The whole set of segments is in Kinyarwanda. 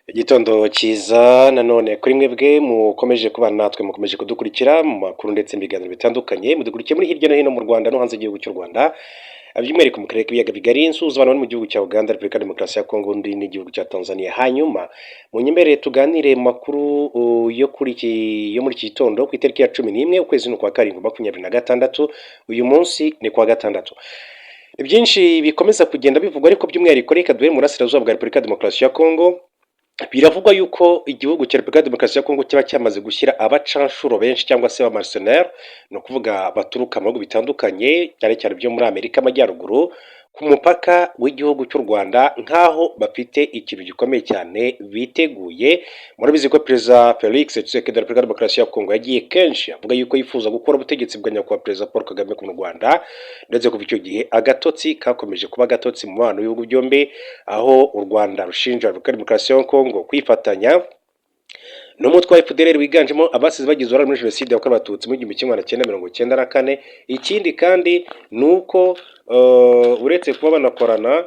Igitondo cyiza nanone kuri mwebwe mukomeje kubana natwe, mukomeje kudukurikira mu makuru ndetse n'ibiganiro bitandukanye, mudukurikiye muri hirya no hino mu Rwanda no hanze y'igihugu cy'u Rwanda, by'umwihariko mu karere k'ibiyaga bigari. Nsuhuza abantu bari mu gihugu cya Uganda, Repubulika ya Demokarasi ya Kongo n'igihugu cya Tanzania. Hanyuma munyemerere tuganire mu makuru yo kuri iki yo muri iki gitondo ku itariki ya 11, ukwezi ni ukwa karindwi, 2026. Uyu munsi ni kuwa gatandatu. Byinshi bikomeza kugenda bivugwa, ariko by'umwihariko reka duhere mu burasirazuba bwa Repubulika ya Demokarasi ya Kongo. Biravugwa yuko igihugu cya Repubulika ya Demokarasi ya Kongo kiba cyamaze gushyira abacanshuro benshi cyangwa se abamercenaires, ni ukuvuga baturuka mu bihugu bitandukanye, cyane cyane byo muri Amerika y'Amajyaruguru, ku mupaka w'igihugu cy'u Rwanda, nk'aho bafite ikintu gikomeye cyane biteguye. Murabizi ko Perezida Felix Tshisekedi wa Repubulika ya Demokarasi ya Kongo yagiye kenshi avuga yuko yifuza gukora ubutegetsi bwa nyakubahwa Perezida Paul Kagame mu Rwanda, ndetse kuva icyo gihe agatotsi kakomeje kuba agatotsi mu mubano w'ibihugu byombi, aho u Rwanda rushinja Repubulika ya Demokarasi ya Kongo kwifatanya n'umutwe wa FDLR wiganjemo abasize bagize uruhare muri Jenoside yakorewe Abatutsi mu 1994. Ikindi kandi ni uko uretse kuba banakorana,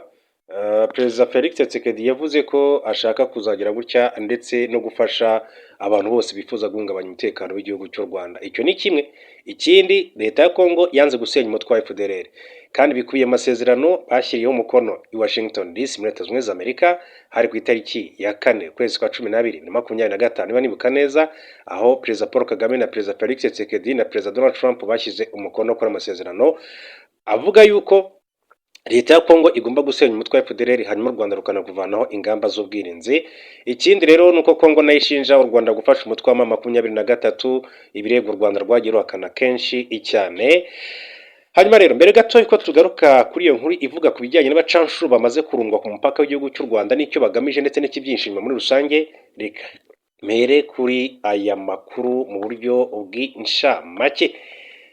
Perezida Felix Tshisekedi yavuze ko ashaka kuzagira gutya ndetse no gufasha abantu bose bifuza guhungabanya umutekano w'igihugu cy'u Rwanda. Icyo ni kimwe. Ikindi, leta ya Kongo yanze gusenya umutwe wa FDLR, kandi bikubiye mu masezerano bashyiriyeho umukono i Washington DC muri Leta Zunze Ubumwe za Amerika, hari ku itariki ya 4, ukwezi kwa 12, 2025, niba nibuka neza, aho Perezida Paul Kagame na Perezida Felix Tshisekedi na Perezida Donald Trump bashyize umukono kuri amasezerano avuga yuko leta ya Kongo igomba gusenya umutwe wa FDLR, hanyuma u Rwanda rukanakuvanaho ingamba z'ubwirinzi. Ikindi rero ni uko Kongo nayo ishinja u Rwanda gufasha umutwe wa M23, ibirego u Rwanda rwagiye ruhakana kenshi cyane. Hanyuma rero, mbere gato ko tugaruka kuri iyo nkuru ivuga ku bijyanye n'abacanshuro bamaze kurundwa ku mupaka w'igihugu cy'u Rwanda n'icyo bagamije ndetse n'ikibyinshi inyuma muri rusange, reka mpere kuri aya makuru mu buryo bw'inshamake.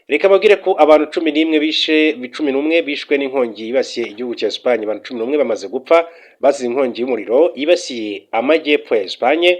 Reka babwire ko abantu 11 bishe, 11 bishwe n'inkongi yibasiye igihugu cya Espagne. Abantu 11 bamaze gupfa bazize inkongi y'umuriro yibasiye amajyepfo ya Espagne,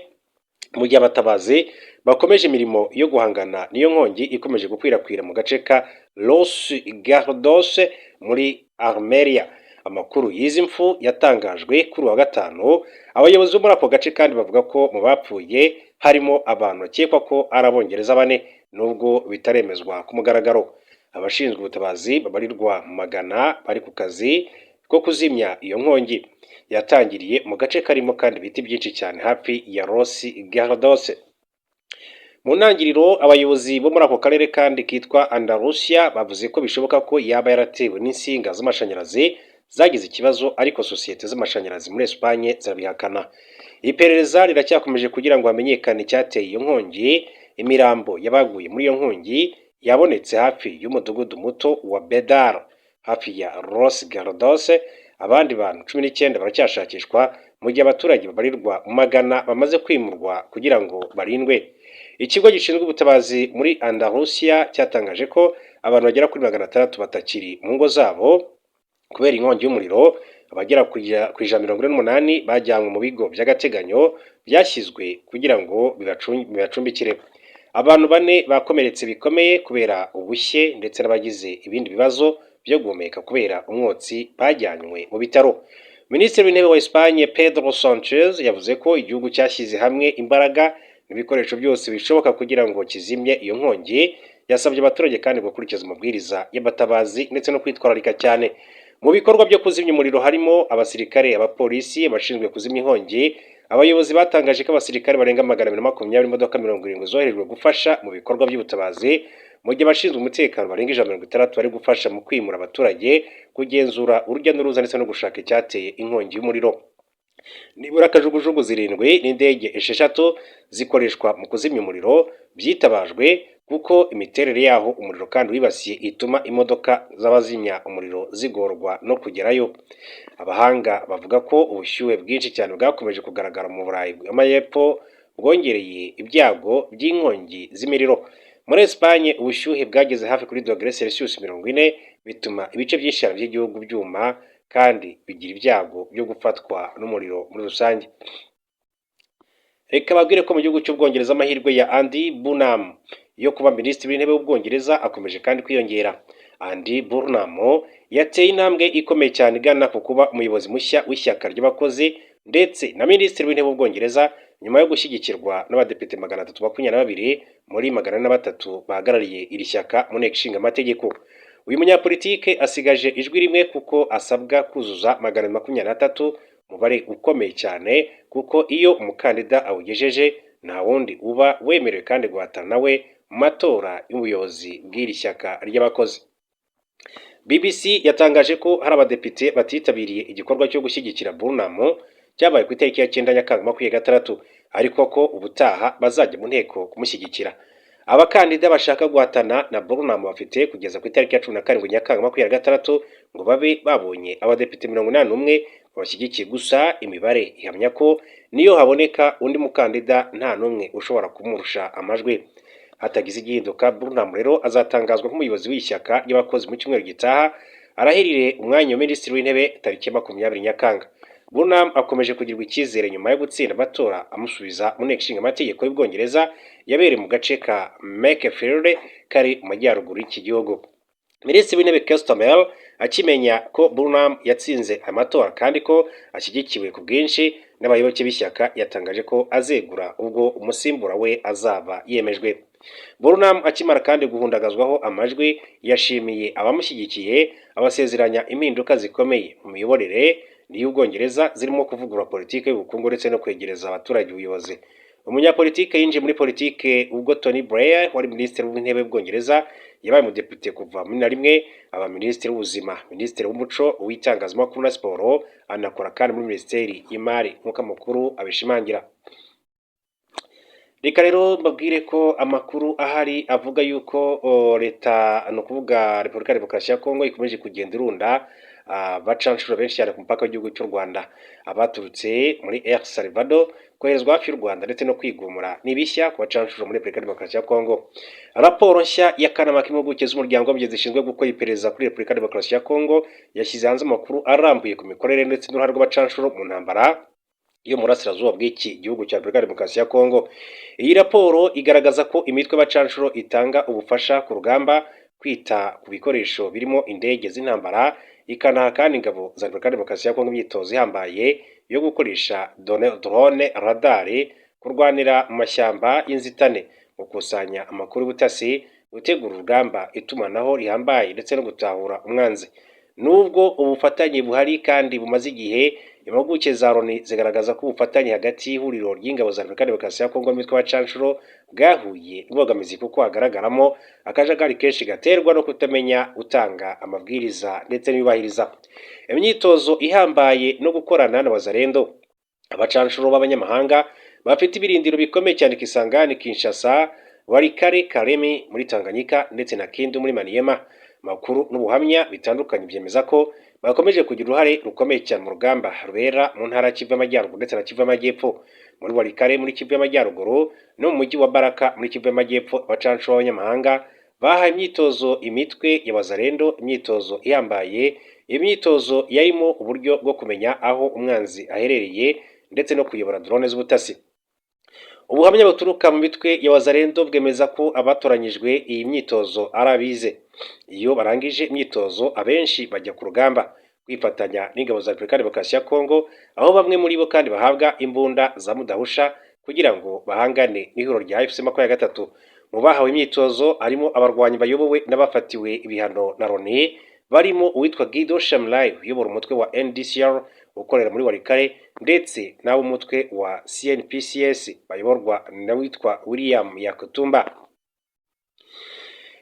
mu gihe abatabazi bakomeje imirimo yo guhangana n'iyo nkongi ikomeje gukwirakwira mu gace ka Los Gallardos muri Almeria. Amakuru y'izi mfu yatangajwe kuri uwa gatanu. Abayobozi bo muri ako gace kandi bavuga ko mu bapfuye harimo abantu bakekwa ko ari Abongereza bane, nubwo bitaremezwa ku mugaragaro. Abashinzwe ubutabazi babarirwa mu magana bari ku kazi ko kuzimya iyo nkongi yatangiriye mu gace karimo kandi ibiti byinshi cyane hafi ya Los Gallardos. Mu ntangiriro, abayobozi bo muri ako karere kandi kitwa Andalusia bavuze ko bishoboka ko yaba yaratewe n'insinga z'amashanyarazi zagize ikibazo, ariko sosiyete z'amashanyarazi muri Espagne zirabihakana. Iperereza riracyakomeje kugira ngo hamenyekane icyateye iyo nkongi. Imirambo y'abaguye muri iyo nkongi yabonetse hafi y'umudugudu muto wa Bedar, hafi ya Los Gallardos. Abandi bantu 19 baracyashakishwa, mu gihe abaturage babarirwa mu magana bamaze kwimurwa kugira ngo barindwe. Ikigo gishinzwe ubutabazi muri Andalusia cyatangaje ko abantu bagera kuri 600 batakiri mu ngo zabo kubera inkongi y'umuriro. Abagera ku 148 bajyanywe mu bigo by'agateganyo byashyizwe kugira ngo bibacumbikire. Abantu bane bakomeretse bikomeye kubera ubushye, ndetse n'abagize ibindi bibazo byo guhumeka kubera umwotsi bajyanywe mu bitaro. Minisitiri w'Intebe wa Espagne, Pedro Sanchez, yavuze ko igihugu cyashyize hamwe imbaraga n'ibikoresho byose bishoboka kugira ngo kizimye iyo nkongi. Yasabye abaturage kandi gukurikiza amabwiriza y'abatabazi ndetse no kwitwararika cyane. Mu bikorwa byo kuzimya umuriro harimo abasirikare, abapolisi, abashinzwe kuzimya inkongi. Abayobozi batangaje ko abasirikare barenga 220, imodoka 70 zoherejwe gufasha mu bikorwa by'ubutabazi, mu gihe abashinzwe umutekano barenga 160 bari gufasha mu kwimura abaturage, kugenzura urujya n'uruza ndetse no gushaka icyateye inkongi y'umuriro. Nibura kajugujugu zirindwi n'indege esheshatu zikoreshwa mu kuzimya umuriro byitabajwe, kuko imiterere yaho umuriro kandi wibasiye ituma imodoka z'abazimya umuriro zigorwa no kugerayo. Abahanga bavuga ko ubushyuhe bwinshi cyane bwakomeje kugaragara mu Burayi bw'Amajyepfo bwongereye ibyago by'inkongi z'imiriro. Muri Espagne, ubushyuhe bwageze hafi kuri dogere Celsius 40, bituma ibice byinshi cyane by'igihugu byuma kandi bigira ibyago byo gufatwa n'umuriro muri rusange. Reka babwire ko mu gihugu cy'Ubwongereza amahirwe ya Andy Burnham yo kuba Minisitiri w'Intebe w'Ubwongereza akomeje kandi kwiyongera. Andy Burnham yateye intambwe ikomeye cyane igana ku kuba umuyobozi mushya w'ishyaka ry'abakozi. ndetse na Minisitiri w'Intebe w'Ubwongereza, nyuma yo gushyigikirwa n'abadepite 322 muri 403 bahagarariye iri shyaka mu nteko ishinga amategeko. Uyu munyapolitike asigaje ijwi rimwe kuko asabwa kuzuza 223, umubare ukomeye cyane kuko iyo umukandida awugejeje nta wundi uba wemerewe kandi guhatana nawe mu matora y'ubuyobozi bw'iri shyaka ry'abakozi. BBC yatangaje ko hari abadepite batitabiriye igikorwa cyo gushyigikira Burnham cyabaye ku itariki ya 9 Nyakanga 26, ariko ko ubutaha bazajya mu nteko kumushyigikira. Abakandida bashaka guhatana na Burnham bafite kugeza ku itariki ya 17 Nyakanga 26 ngo babe babonye abadepite 81 babashyigikiye. Gusa imibare ihamya ko niyo haboneka undi mukandida nta n'umwe ushobora kumurusha amajwi. Hatagize igihinduka, Burnham rero azatangazwa nk'umuyobozi w'ishyaka ry'abakozi mu cyumweru gitaha, arahirire umwanya wa Minisitiri w'Intebe tariki ya 20 Nyakanga. Burnham akomeje kugirirwa icyizere nyuma yo gutsinda amatora amusubiza mu nteko ishinga amategeko y'Ubwongereza yabereye mu gace ka Makerfield kari mu majyaruguru y'iki gihugu. Minisitiri w'Intebe Keir Starmer akimenya ko Burnham yatsinze amatora kandi ko ashyigikiwe ku bwinshi n'abayoboke b'ishyaka, yatangaje ko azegura ubwo umusimbura we azaba yemejwe. Burnham akimara kandi guhundagazwaho amajwi yashimiye abamushyigikiye, abasezeranya impinduka zikomeye mu miyoborere y'Ubwongereza zirimo kuvugurura politiki y'ubukungu ndetse no kwegereza abaturage ubuyobozi. Umunyapolitike yinjiye muri politike ubwo Tony Blair wari Minisitiri w'Intebe w'Ubwongereza. Yabaye umudepite kuva muri na rimwe, aba Minisitiri w'Ubuzima, Minisitiri w'Umuco, uw'Itangazamakuru na Siporo, anakora kandi muri Minisiteri y'Imari nk'uko amakuru abishimangira. Reka rero mbabwire ko amakuru ahari avuga yuko leta, ni ukuvuga Repubulika ya Demokarasi ya Kongo, ikomeje kugenda irunda abacanshuro benshi cyane ku mupaka w'igihugu cy'u Rwanda. Abaturutse muri El Salvador koherezwa hafi y'u Rwanda ndetse no kwigumura ni bishya ku bacanshuro muri Repubulika ya Demokarasi ya Kongo. Raporo nshya y'akanama k'impuguke z'umuryango w'abibumbye zishinzwe gukora iperereza kuri Repubulika ya Demokarasi ya Kongo yashyize hanze amakuru arambuye ku mikorere ndetse n'uruhare rw'abacanshuro mu ntambara yo mu burasirazuba bw'iki gihugu cya Repubulika ya Demokarasi ya Kongo. Iyi raporo igaragaza ko imitwe y'abacanshuro itanga ubufasha ku rugamba, kwita ku bikoresho birimo indege z'intambara, ikanaha kandi ingabo za Repubulika ya Demokarasi ya Kongo imyitozo ihambaye yo gukoresha drone, radari, kurwanira mu mashyamba y'inzitane, gukusanya amakuru y'ubutasi, gutegura urugamba, itumanaho rihambaye ndetse no gutahura umwanzi. Nubwo ubufatanye buhari kandi bumaze igihe, impuguke za Loni zigaragaza ko ubufatanye hagati y'ihuriro ry'ingabo za Repubulika ya Demokarasi ya Kongo n'imitwe y'abacanshuro bwahuye n'imbogamizi, kuko hagaragaramo akajagari kenshi gaterwa no kutamenya utanga amabwiriza ndetse n'iyubahiriza. Imyitozo ihambaye no gukorana na Wazalendo, abacanshuro b'abanyamahanga bafite ibirindiro bikomeye cyane Kisangani, Kinshasa, Walikale, Kalemi muri Tanganyika ndetse na Kindu muri Maniema. Amakuru n'ubuhamya bitandukanye byemeza ko bakomeje kugira uruhare rukomeye cyane mu rugamba rubera mu ntara ya Kivu y'Amajyaruguru ndetse na Kivu y'Amajyepfo. Muri Walikale muri Kivu y'Amajyaruguru no mu mujyi wa Baraka muri Kivu y'Amajyepfo, abacanshuro b'abanyamahanga bahaye imyitozo imitwe ya Wazalendo, imyitozo ihambaye. Imyitozo yarimo uburyo bwo kumenya aho umwanzi aherereye ndetse no kuyobora drone z'ubutasi. Ubuhamya buturuka mu mitwe ya Wazalendo bwemeza ko abatoranyijwe iyi myitozo ari abize. Iyo barangije imyitozo, abenshi bajya ku rugamba kwifatanya n'ingabo za Repubulika ya Demokarasi ya Kongo, aho bamwe muri bo kandi bahabwa imbunda za mudahusha kugira ngo bahangane n'ihuriro rya AFC 23. Mu bahawe imyitozo harimo abarwanyi bayobowe n'abafatiwe ibihano na Loni, barimo uwitwa Guido Shamlay uyobora umutwe wa NDCR ukorera muri Walikale, ndetse n'ab'umutwe wa CNPCS bayoborwa n'uwitwa William Yakutumba.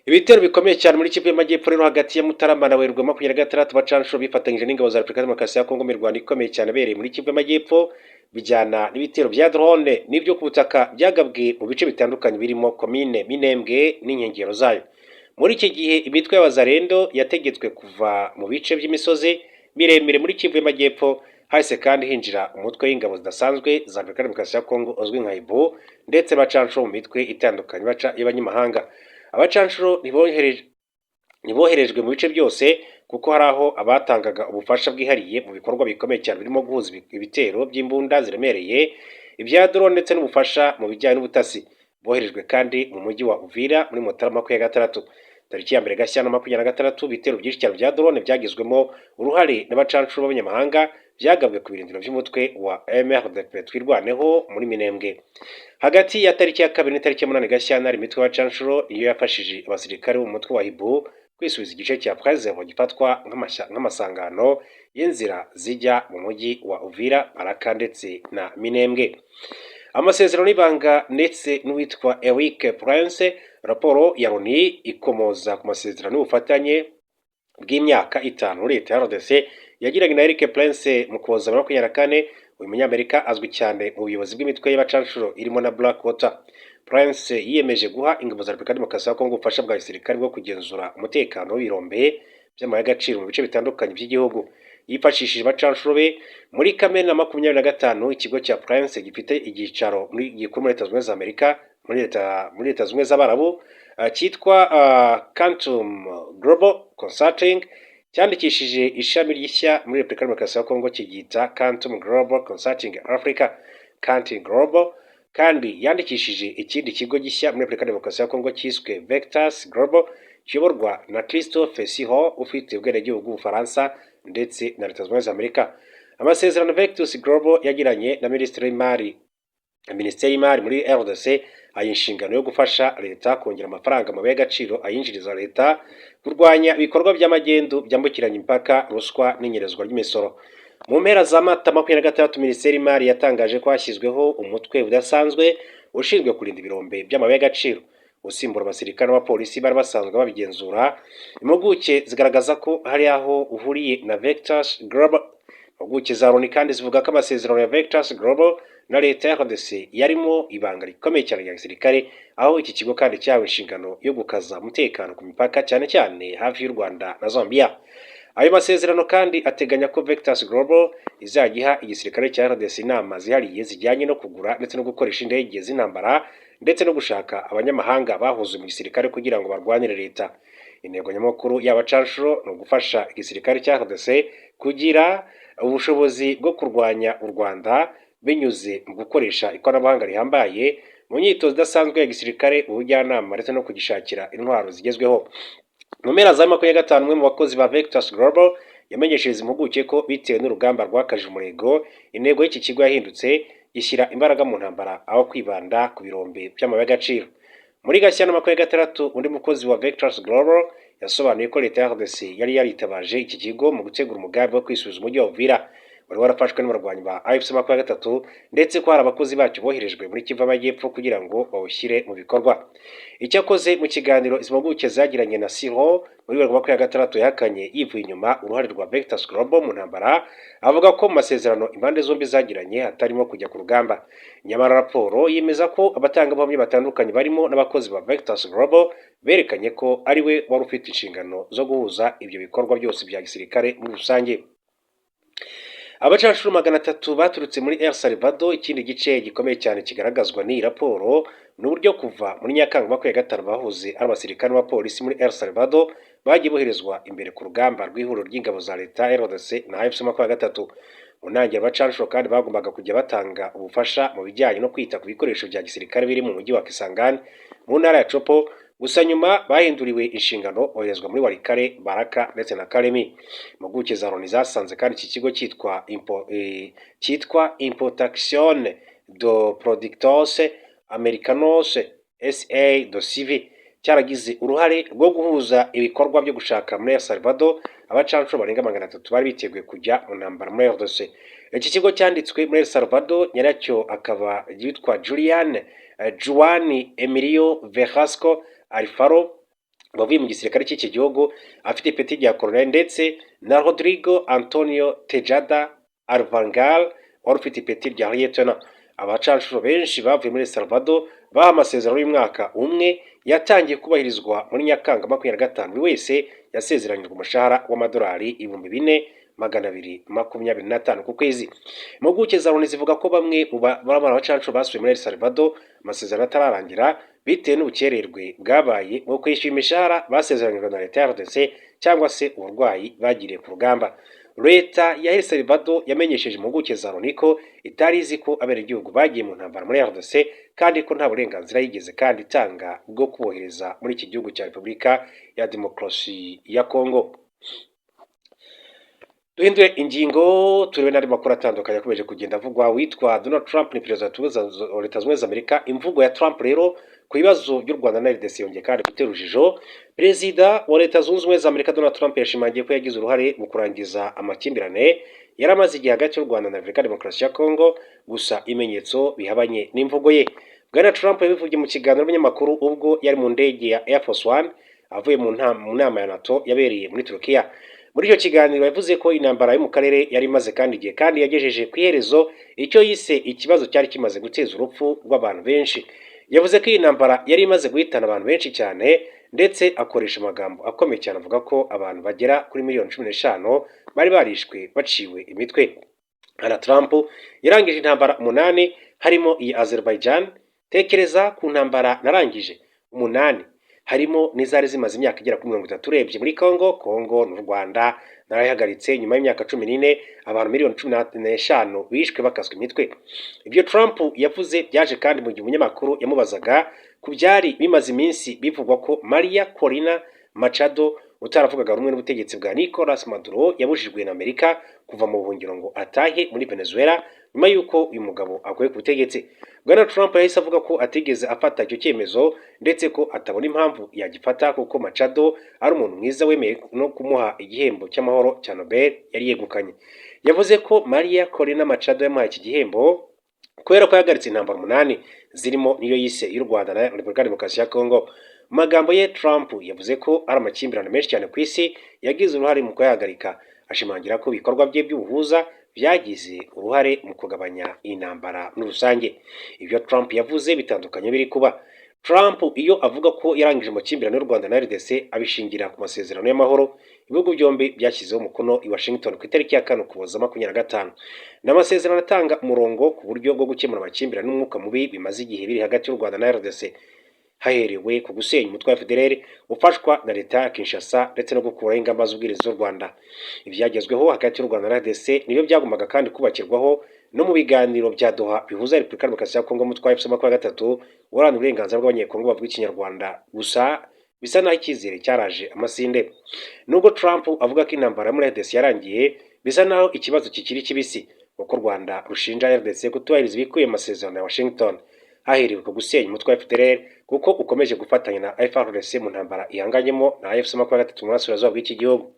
Ibitero bikomeye cyane muri Kivu y'Amajyepfo rero hagati ya Mutarama na Werurwe 26, abacanshuro bifatanyije n'ingabo za Repubulika ya Demokarasi ya Kongo mu mirwano ikomeye cyane abereye muri Kivu y'Amajyepfo, bijyana n'ibitero bya drone n'ibyo ku butaka byagabwe mu bice bitandukanye birimo komine Minembwe n'inkengero zayo. Muri iki gihe imitwe y'Abazarendo yategetswe kuva mu bice by'imisozi miremire muri Kivu y'Amajyepfo. Hahise kandi hinjira umutwe w'ingabo zidasanzwe za Repubulika ya Demokarasi ya Kongo uzwi nka Hiboux ndetse bacanshuro mu mitwe itandukanye baca y'abanyamahanga. Abacanshuro ntiboherejwe mu bice byose, kuko hari aho abatangaga ubufasha bwihariye mu bikorwa bikomeye cyane birimo guhuza ibitero by'imbunda ziremereye, ibya drone ndetse n'ubufasha mu bijyanye n'ubutasi. Boherejwe kandi mu mujyi wa Uvira muri Mutarama 26. Tariki ya 1 Gashyantare 26, ibitero byinshi cyane bya drone byagizwemo uruhare n'abacanshuro b'abanyamahanga. byagabwe ku birindiro by'umutwe wa MRDP Twirwaneho muri Minembwe. Hagati ya tariki ya 2 n'itariki ya 8 Gashyantare, imitwe y'abacanshuro niyo yafashije abasirikare b'umutwe wa Hiboux kwisubiza igice cya Point Zéro gifatwa nk'amasangano y'inzira zijya mu mujyi wa Uvira, Baraka ndetse na Minembwe. Amasezerano y'ibanga ndetse n'uwitwa Eric Prince. Raporo ya Loni ikomoza ku masezerano y'ubufatanye bw'imyaka 5 leta ya RDC yagiranye na Eric Prince mu Kuboza 24. Uyu Munyamerika azwi cyane mu buyobozi bw'imitwe y'abacanshuro irimo na Blackwater. Prince yiyemeje guha ingabo za Repubulika Demokarasi ya Kongo ubufasha bwa gisirikare bwo kugenzura umutekano w'ibirombe by'amabuye y'agaciro mu bice bitandukanye by'igihugu, yifashishije abacanshuro be. Muri Kamena 25, ikigo cya Prince gifite icyicaro muri gikuru muri Leta Zunze Ubumwe za Amerika, muri Leta Zunze Ubumwe z'Abarabu, cyitwa Quantum Global Consulting cyandikishije ishami rishya muri Repubulika Demokarasi ya Kongo, kiryita Quantum Global Consulting Africa. Quantum Global kandi yandikishije ikindi kigo gishya muri Repubulika Demokarasi ya Kongo cyiswe Vectus Global, kiyoborwa na Christophe Siho ufite ubwenegihugu bw'Ubufaransa ndetse na Leta Zunze Ubumwe za Amerika. Amasezerano Vectus Global yagiranye na Minisitiri w'Imari, Minisiteri y'Imari muri RDC, ayiha inshingano yo gufasha leta kongera amafaranga amabuye y'agaciro ayinjiriza leta, kurwanya ibikorwa by'amagendu byambukiranya imipaka, ruswa n'inyerezwa ry'imisoro. Mu mpera za Mata 26, Minisiteri y'Imari yatangaje ko hashyizweho umutwe udasanzwe ushinzwe kurinda ibirombe by'amabuye y'agaciro, usimbura abasirikare n'abapolisi bari basanzwe babigenzura. Impuguke zigaragaza ko hari aho uhuriye na Vectus Global. Impuguke za Loni kandi zivuga ko amasezerano ya Vectus Global na leta ya RDC yarimo ibanga rikomeye cyane rya gisirikare, aho iki kigo kandi cyahawe inshingano yo gukaza umutekano ku mipaka, cyane cyane hafi y'u Rwanda na Zambia. Ayo masezerano kandi ateganya ko Vectus Global izajya iha igisirikare cya RDC inama zihariye zijyanye no kugura ndetse no gukoresha indege z'intambara, ndetse no gushaka abanyamahanga bahoze mu gisirikare kugira ngo barwanire leta. Intego nyamukuru y'abacanshuro ni ugufasha igisirikare cya RDC kugira ubushobozi bwo kurwanya u Rwanda binyuze mu gukoresha ikoranabuhanga rihambaye mu myitozo idasanzwe ya gisirikare, ubujyanama ndetse no kugishakira intwaro zigezweho. Mu mpera za 25, umwe mu bakozi ba Vectus Global yamenyesheje impuguke ko bitewe n'urugamba rwakajije umurego, intego y'iki kigo yahindutse, gishyira imbaraga mu ntambara aho kwibanda ku birombe by'amabuye y'agaciro. Muri Gashyantare 26, undi mukozi wa Vectus Global yasobanuye ko leta ya RDC yari yaritabaje iki kigo mu gutegura umugambi wo kwisubiza umujyi wa Uvira wari warafashwe n'abarwanyi ba AFC 23, ndetse ko hari abakozi bacyo boherejwe muri Kivu y'Amajyepfo kugira ngo bawushyire mu bikorwa. Icyakoze, mu kiganiro izi mpuguke zagiranye na Siho muri 2026, yahakanye yivuye inyuma uruhare rwa Vectus Global mu ntambara, avuga ko mu masezerano impande zombi zagiranye hatarimo kujya ku rugamba. Nyamara raporo yemeza ko abatangabuhamya batandukanye, barimo n'abakozi ba Vectus Global, berekanye ko ari we wari ufite inshingano zo guhuza ibyo bikorwa byose bya gisirikare muri rusange. Abacanshuro 300 baturutse muri El Salvador. Ikindi gice gikomeye cyane kigaragazwa n'iyi raporo ni uburyo kuva muri Nyakanga 25 bahoze ari abasirikare n'abapolisi muri El Salvador bagiye boherezwa imbere ku rugamba rw'ihuriro ry'ingabo za leta RDC na AFC 23. Mu ntangiriro, abacanshuro kandi bagombaga kujya batanga ubufasha mu bijyanye no kwita ku bikoresho bya gisirikare biri mu mujyi wa Kisangani mu ntara ya Tshopo. Gusa nyuma bahinduriwe inshingano, boherezwa muri Walikale, Baraka ndetse na Kalemi. Impuguke za Loni zasanze kandi iki kigo cyitwa Importación de Productos Americanos SA de CV cyaragize uruhare rwo guhuza ibikorwa byo gushaka muri El Salvador abacanshuro barenga 300 bari biteguye kujya mu ntambara muri RDC. Iki kigo cyanditswe muri El Salvador, nyiracyo akaba yitwa Julian Juan Emilio Velasco Alfaro wavuye mu gisirikare cy'iki gihugu afite ipeti rya colonel, ndetse na Rodrigo Antonio Tejada Alvangal wari ufite ipeti rya lieutenant. Abacanshuro benshi bavuye muri El Salvador baha amasezerano y'umwaka umwe yatangiye kubahirizwa muri Nyakanga 25. Buri wese yasezeranyijwe umushahara w'amadolari 4225 ku kwezi. Impuguke za Loni zivuga ko bamwe mu bacanshuro basubiye muri El Salvador amasezerano atararangira, bitewe n'ubukererwe bwabaye mu kwishyura imishahara basezeranyijwe na leta ya RDC cyangwa se uburwayi bagiriye ku rugamba. Leta ya El Salvador yamenyesheje impuguke za Loni ko itari izi ko abenegihugu bagiye mu ntambara muri RDC, kandi ko nta burenganzira yigeze kandi itanga bwo kubohereza muri iki gihugu cya Repubulika ya Demokarasi ya Kongo. Duhindure ingingo, turebe n'andi makuru atandukanye akomeje kugenda avugwa. Witwa Donald Trump ni perezida wa Leta Zunze Ubumwe za Amerika. Imvugo ya Trump rero ku bibazo by'u Rwanda na RDC yongeye kandi gutera urujijo. Perezida wa Leta Zunze Ubumwe za Amerika Donald Trump yashimangiye ko yagize uruhare mu kurangiza amakimbirane yari amaze igihe hagati y'u Rwanda na Repubulika Demokarasi ya Kongo, gusa ibimenyetso bihabanye n'imvugo ye. Bwana Trump yabivugiye mu kiganiro n'abanyamakuru ubwo yari mu ndege ya Air Force One avuye mu nama ya NATO yabereye muri Turukiya. Muri icyo kiganiro yavuze ko intambara yo mu karere yari imaze kandi igihe, kandi yagejeje ku iherezo icyo yise ikibazo cyari kimaze guteza urupfu rw'abantu benshi. Yavuze ko iyi ntambara yari imaze guhitana abantu benshi cyane, ndetse akoresha amagambo akomeye cyane, avuga ko abantu bagera kuri miliyoni 15 bari barishwe baciwe imitwe. Bwana Trump yarangije intambara umunani, harimo iyi Azerbaijan. "Tekereza ku ntambara narangije umunani, harimo n'izari zimaze imyaka igera kuri 30. Urebye muri Congo n'u Rwanda, narayihagaritse nyuma y'imyaka 14, abantu miliyoni 15 bishwe bakaswe imitwe." Ibyo Trump yavuze byaje kandi mu gihe umunyamakuru yamubazaga ku byari bimaze iminsi bivugwa ko Maria Corina Machado, utaravugaga rumwe n'ubutegetsi bwa Nicolas Maduro, yabujijwe na Amerika kuva mu buhungiro ngo atahe muri Venezuela nyuma y'uko uyu mugabo akuwe ku butegetsi. Bwana Trump yahise avuga ko atigeze afata icyo cyemezo, ndetse ko atabona impamvu yagifata, kuko Machado ari umuntu mwiza wemeye no kumuha igihembo cy'amahoro cya Nobel yari yegukanye. Yavuze ko Maria Corina Machado yamuhaye iki gihembo kubera ko yahagaritse intambara umunani, zirimo niyo yise y'u Rwanda na Repubulika ya Demokarasi ya Kongo. Mu magambo ye, Trump yavuze ko ari amakimbirane menshi cyane ku isi yagize uruhare mu kuyahagarika, ashimangira ko ibikorwa bye by'ubuhuza byagize uruhare mu kugabanya intambara muri rusange. Ibyo Trump yavuze bitandukanye biri kuba. Trump iyo avuga ko yarangije amakimbirane y'u Rwanda na RDC, abishingira ku masezerano y'amahoro ibihugu byombi byashyizeho umukono i Washington ku itariki ya 4 Ukuboza 25. Ni amasezerano atanga umurongo ku buryo bwo gukemura amakimbirane n'umwuka mubi bimaze igihe biri hagati y'u Rwanda na RDC, haherewe ku gusenya umutwe wa FDLR ufashwa na leta ya Kinshasa, ndetse no gukuraho ingamba z'ubwirinzi z'u Rwanda. Ibyagezweho hagati y'u Rwanda na RDC nibyo byagombaga kandi kubakirwaho no mu biganiro bya Doha bihuza Repubulika Demokarasi ya Kongo, umutwe wa AFC 23 uharanira uburenganzira bw'Abanyekongo bavuga Ikinyarwanda. Gusa bisa naho icyizere cyaraje amasinde. Nubwo Trump avuga ko intambara muri RDC yarangiye, bisa naho ikibazo kikiri kibisi, kuko u Rwanda rushinja RDC kutubahiriza ibikubiye mu masezerano ya Washington, haherewe ku gusenya umutwe wa FDLR, kuko ukomeje gufatanya na FARDC mu ntambara ihanganyemo na AFC 23 mu burasirazuba bw'iki gihugu.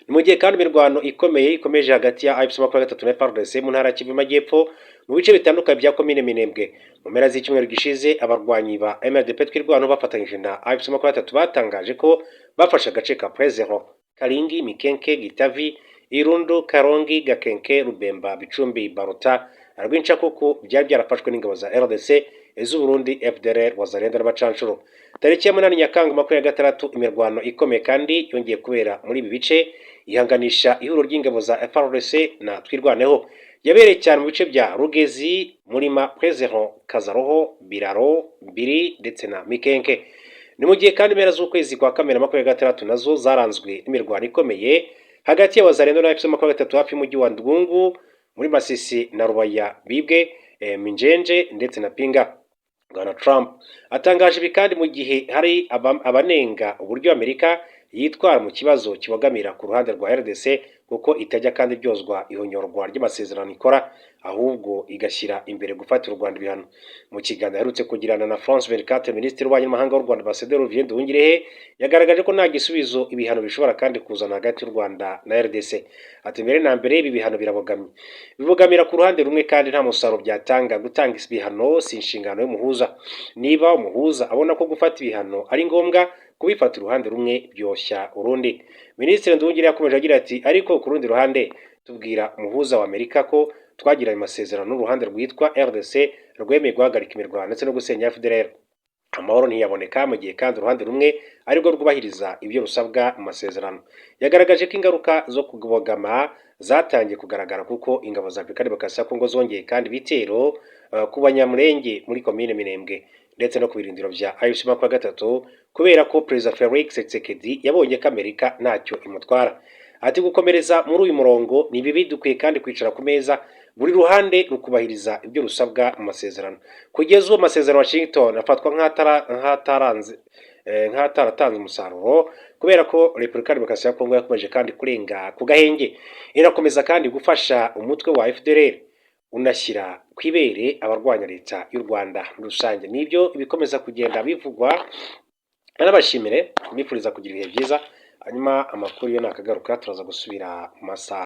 Ni mu gihe kandi imirwano ikomeye ikomeje hagati ya AFC 23 na FARDC mu ntara ya Kivu y'Amajyepfo, mu bice bitandukanye bya komine Minembwe. Mu mpera z'icyumweru gishize, abarwanyi ba MRDP Twirwaneho bafatanyije na AFC 23 batangaje ko bafashe agace ka Point Zéro, Karingi, Mikenke, Gitavi, Irundu, Karongi, Gakenke, Rubemba, Bicumbi, Barota, Rwincakuku byari byarafashwe n'ingabo za RDC, iz'u Burundi, FDLR, Wazalendo n'abacanshuro. Tariki ya 8 Nyakanga 26, imirwano ikomeye kandi yongeye kubera muri ibi bice, ihanganisha ihuriro ry'ingabo za FARDC na Twirwaneho. Yabereye cyane mu bice bya Rugezi, Murima, Point Zéro, Kazaroho, Biraro, Mbiri ndetse na Mikenke. Ni mu gihe kandi impera z'ukwezi kwa Kamena 26 nazo zaranzwe n'imirwano ikomeye hagati y'Abazalendo na AFC 23 hafi y'umujyi wa Ndwungu muri Masisi na Rubaya, Bibwe, Minjenje ndetse na Pinga. Bwana Trump atangaje ibi kandi mu gihe hari abanenga uburyo Amerika yitwara mu kibazo kibogamira ku ruhande rwa RDC, kuko itajya kandi iryozwa ihonyorwa ry'amasezerano ikora, ahubwo igashyira imbere gufatira u Rwanda ibihano. Mu kiganiro aherutse kugirana na France 24, Minisitiri w'Ububanyi n'Amahanga w'u Rwanda, Ambasaderi Olivier Nduhungirehe, yagaragaje ko nta gisubizo ibihano bishobora kandi kuzana hagati y'u Rwanda na RDC. Ati: "Mbere na mbere, ibi bihano birabogamye, bibogamira ku ruhande rumwe, kandi nta musaruro byatanga. Gutanga ibihano si inshingano y'umuhuza. Niba umuhuza abona ko gufata ibihano ari ngombwa, kubifata uruhande rumwe byoshya urundi." Minisitiri Nduhungirehe yakomeje agira ati: "Ariko ku rundi ruhande, tubwira umuhuza wa Amerika ko twagiranye amasezerano n'uruhande rwitwa RDC rwemeye guhagarika imirwano ndetse no gusenya FDLR. Amahoro ntiyaboneka mu gihe kandi uruhande rumwe arirwo rwubahiriza ibyo rusabwa mu masezerano." Yagaragaje ko ingaruka zo kubogama zatangiye kugaragara, kuko ingabo za Repubulika Demokarasi ya Kongo zongeye kandi ibitero ku Banyamulenge muri komine Minembwe ndetse no ku birindiro bya AFC 23, kubera ko Perezida Felix Tshisekedi yabonye ko Amerika ntacyo imutwara. Ati: "Gukomereza muri uyu murongo ni bibi. Dukwiye kandi kwicara ku meza, buri ruhande rukubahiriza ibyo rusabwa mu masezerano." Kugeza ubu, amasezerano Washington afatwa nk'ataranze nk'ataratanze umusaruro, kubera ko Repubulika ya Demokarasi ya Kongo yakomeje kandi kurenga ku gahenge, irakomeza kandi gufasha umutwe wa FDLR, unashyira ku ibere abarwanya leta y'u Rwanda muri rusange. Nibyo bikomeza kugenda bivugwa. Nanabashimire, mbifuriza kugira ibihe byiza. Hanyuma amakuru yo nakagaruka, turaza gusubira mu masaha.